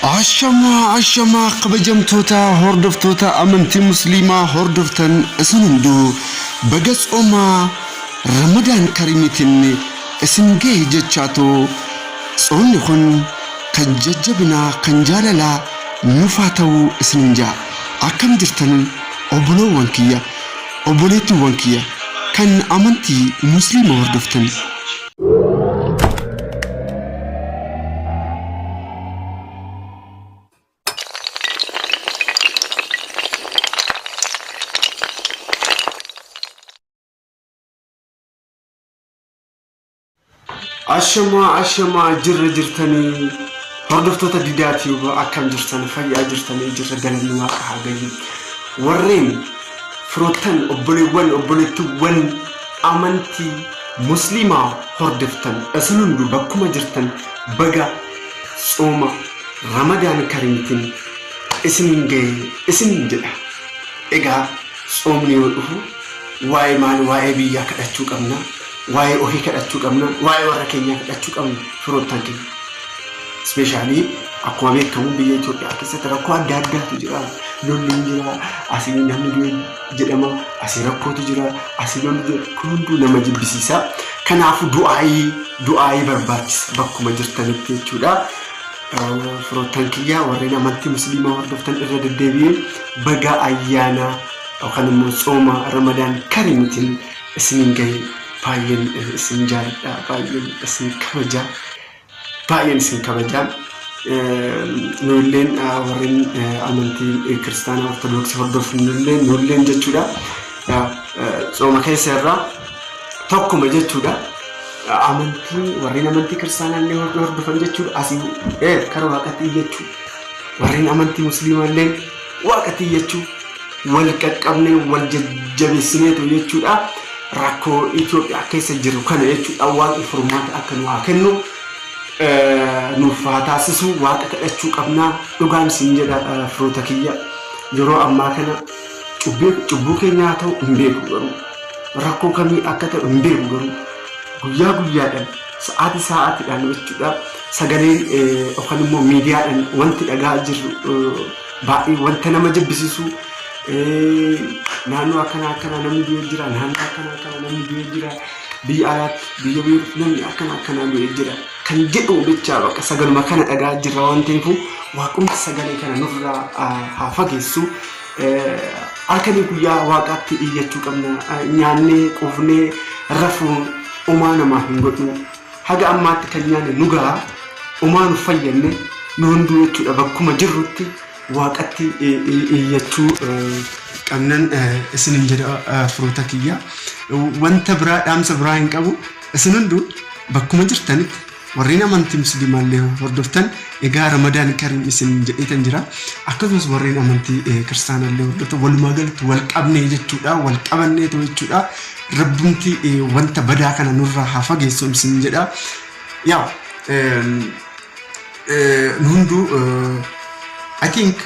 Ashamaa ashamaa kabajamtoota hordoftoota amantii musliimaa hordoftan isin hunduu baga tsoomaa Ramadaan Karimiitiin isin gahe jechaatu tsoomni kun kan jajjabinaa kan jaalalaa nuuf haa ta'u isinin ja'a. Akkam jirtan obboloowwan kiyya obboleettiiwwan kiyya kan amantii musliima hordoftan. Ashamaa ashamaa jirra jirtanii hordoftoota Didaa Tube akkam jirtan fayyaa jirtanii jirra galanni waaqa haa gayyu. Warreen firoottan obboleewwan obboleettiiwwan amantii musliimaa hordoftan isin hunduu bakkuma jirtan baga tsooma Ramadaan Kariimtiin isiniin gahe isiniin jedha. Egaa tsoomni yoo dhufu waa'ee maal waa'ee biyyaa kadhachuu qabna, waa'ee ofii kadhachuu qabna, waa'ee warra keenyaa kadhachuu qabna firoottan keenya. Ispeeshaalii akkuma beekamu biyya Itoophiyaa keessatti rakkoo adda addaatu jira. Lolli hin jira, asii namni du'e jedhama, asii rakkootu jira, asii lolli jira. Kun hunduu nama jibbisiisa. Kanaafuu du'aayii du'aayii barbaachisa bakkuma jirtanitti jechuudha. Firoottan kiyya warreen amantii musliimaa hordoftan irra deddeebi'ee baga ayyaana yookaan immoo tsooma Ramadaan Kariimitiin isiniin gahe baay'een isin jaaladha, baay'een isin kabaja. Baay'een isin kabaja. Nuyilleen warreen amantii kiristaanaa ortodoksii hordofnullee nuyilleen jechuudha. Tsooma keessa irraa tokkuma jechuudha. Amantii warreen amantii kiristaanaa illee hordofan jechuudha. Asii kara waaqatti iyyachuu. Warreen amantii musliimaa illee waaqatti iyyachuu. Wal qaqqabnee wal jajjabeessineetu jechuudha. Rakkoo Itoophiyaa keessa jiru kana jechuudha waaqni furmaata akka nu haa kennu nuuf haa taasisu waaqa kadhachuu qabnaa dhugaan isin jedha firoota kiyya yeroo ammaa kana cubbuu keenya haa ta'u hin beeku garuu rakkoo kamii akka ta'u hin beeku garuu guyyaa guyyaadhaan sa'aatii sa'aatiidhaan jechuudha sagaleen yookaan immoo miidiyaadhaan wanti dhagaa jirru baay'ee wanta nama jibbisiisu naannoo akkanaa akkanaa namni du'ee jira naannoo akkanaa akkanaa namni du'ee jira biyya alaatti biyya Beerut namni akkanaa akkanaa du'ee jira kan jedhu bichaa bakka sagaluma kana dhagaa jirra waan ta'eef waaqumti sagalee kana nurraa haa fageessu. Halkanii guyyaa waaqaatti iyyachuu qabna nyaannee quufnee rafuun umaa namaa hin godhu. Haga ammaatti kan nyaanne nu gaha umaa nu fayyanne nu hunduu jechuudha bakkuma jirrutti waaqatti iyyachuu qabnan isinin jedha firoota kiyya. Wanta biraa dhaamsa biraa hin qabu. Isin hunduu bakkuma jirtanitti warreen amantii musliimaallee hordoftan egaa Ramadaan Kariim isin jedheetan jira. Akkasumas warreen amantii kiristaanaallee hordoftan walumaa galatti wal qabnee jechuudha wal qabanneetu jechuudha. Rabbumti wanta badaa kana nurraa haa fageessu isin jedha. Yaa nu hunduu I think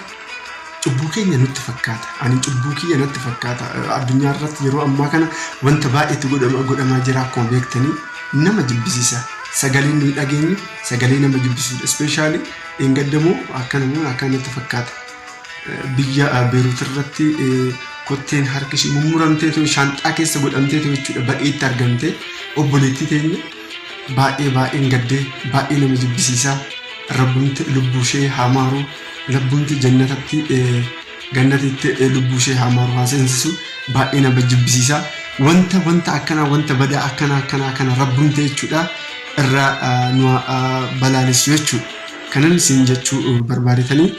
cubbuu keenya nutti fakkaata. Ani cubbuu kiyya natti fakkaata. Addunyaa irratti yeroo ammaa kana wanta baay'eetu godhamaa jira akkuma beektanii nama jibbisiisa. Sagaleen nuyi dhageenyu sagalee nama jibbisiisudha. Ispeeshaalii dheengaddamoo akkana moo akkana natti fakkaata. Biyya Beerut irratti kotteen harki ishii mummuramteetu shaanxaa keessa godhamteetu jechuudha badheetti argamte obboleettii teenya baay'ee baay'een gaddee baay'ee nama jibbisiisa. Rabbumti lubbuu ishee haa maaru. Rabbumti jannatatti gannatitti lubbuu ishee haa maaru haa seensisu. Baay'ee nama jibbisiisa. Wanta wanta akkanaa wanta badaa akkanaa akkanaa kana rabbumti jechuudha irraa nu balaalessu jechuudha. Kanan isin jechuu barbaadetanii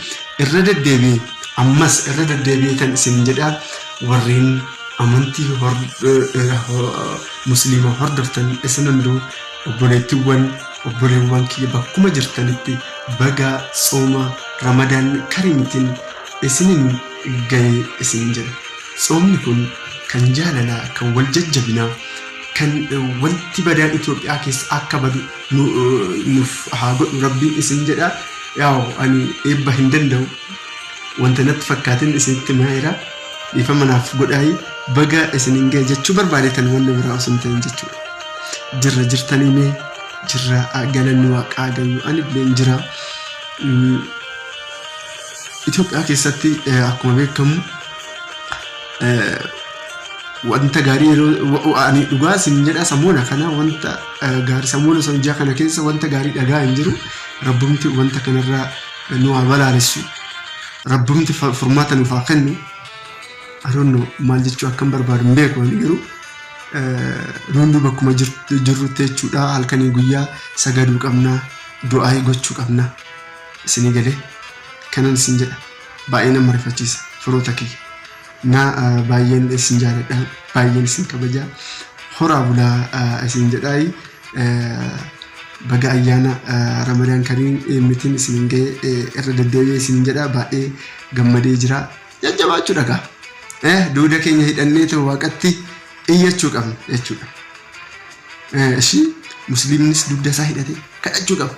irra deddeebi'ee ammas irra deddeebi'eetan isin jedha warreen amantii musliima hordoftan isin hunduu obboleettiiwwan obboleewwan kiyya bakkuma jirtanitti baga tsooma Ramadaan Kariimitiin isinin gahe isin jedha. Tsoomni kun kan jaalalaa, kan wal jajjabinaa, kan wanti badaan Itoophiyaa keessa akka badu nuuf haa godhu Rabbiin isin jedha. Yaa'u ani eebba hin danda'u. Wanta natti fakkaatin isinitti himaa Dhiifama naaf godhaayi baga isinin gahe jechuu barbaadetan wanna biraa osoo hin ta'in jechuudha. Jirra jirtanii mee jirra galanni waaqaa gayu ani illeen jira. Itoophiyaa keessatti akkuma beekamu wanta gaarii yeroo ani dhugaa isin jedha samoona kana wanta gaarii samoona san ji'a kana keessa wanta gaarii dhagaa hin jiru. Rabbumti wanta kanarraa nu haa balaalessu, rabbumti furmaata nuuf haa kennu. I don't know maal jechuu akkan barbaadu hin beeku. Ani garuu nu hunduu bakkuma jirrutti jechuudha halkanii guyyaa sagaduu qabna, du'aayii gochuu qabna. Isinii galee kanan isin jedha, baay'ee nama rifachiisa. Firoota kiyya na baay'een isin jaaladha, baay'een isin kabaja, horaa bulaa isin jedhaayi. Baga ayyaana Ramadaan Kariim mitiin isin ga'e irra deddeebi'ee isin jedha. Baay'ee gammadee jira. Jajjabaachuu dhagaa duuda keenya hidhannee ta'u waaqatti iyyachuu qabna jechuudha. Ishii musliimnis dugda isaa hidhatee kadhachuu qaba.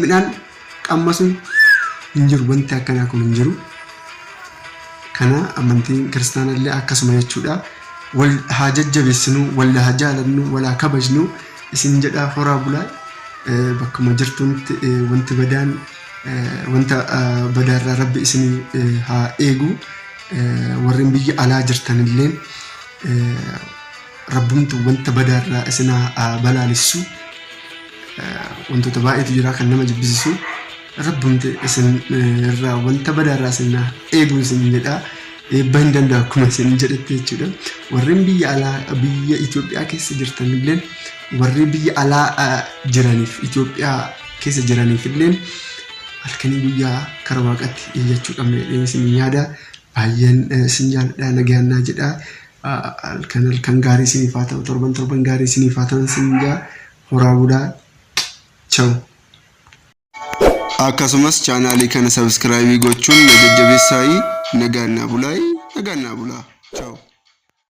Midhaan qammasuun hin jiru, wanti akkanaa kun hin jiru. Kana amantiin kiristaanaa illee akkasuma jechuudha. Wal haa jajjabeessinu, wal haa jaalannu, wal haa kabajnu isin jedha. Horaa bulaa. Bakkuma jirtutti wanti badaan wanta badaarraa rabbi isin haa eegu. Warreen biyya alaa jirtan illee rabbumtu wanta badaarraa isin haa balaalessu. Wantoota baay'eetu jira kan nama jibbisiisu. Rabbumti isin irraa wanta badaarraa isin haa eegu isin jedha. Eebba hin danda'u akkuma isin jedhetti jechuudha. Warreen biyya alaa biyya Itoophiyaa keessa jirtan illee, warri biyya alaa jiraniif Itoophiyaa keessa jiraniif illee halkanii guyyaa kara waaqatti iyyachuu qabna jedhee isin yaada. Baay'een isin jaalladha, nagaan naa jedha. Halkan halkan gaarii isiniif haa ta'u, torban torban gaarii isiniif haa ta'u isin jaa. Horaa bulaa, chawu. Akkasumas chaanaalii kana sabiskiraayibii gochuun na jajjabeessaayi. Nagaan naa bulaayi, nagaan naa bulaa. Chawu.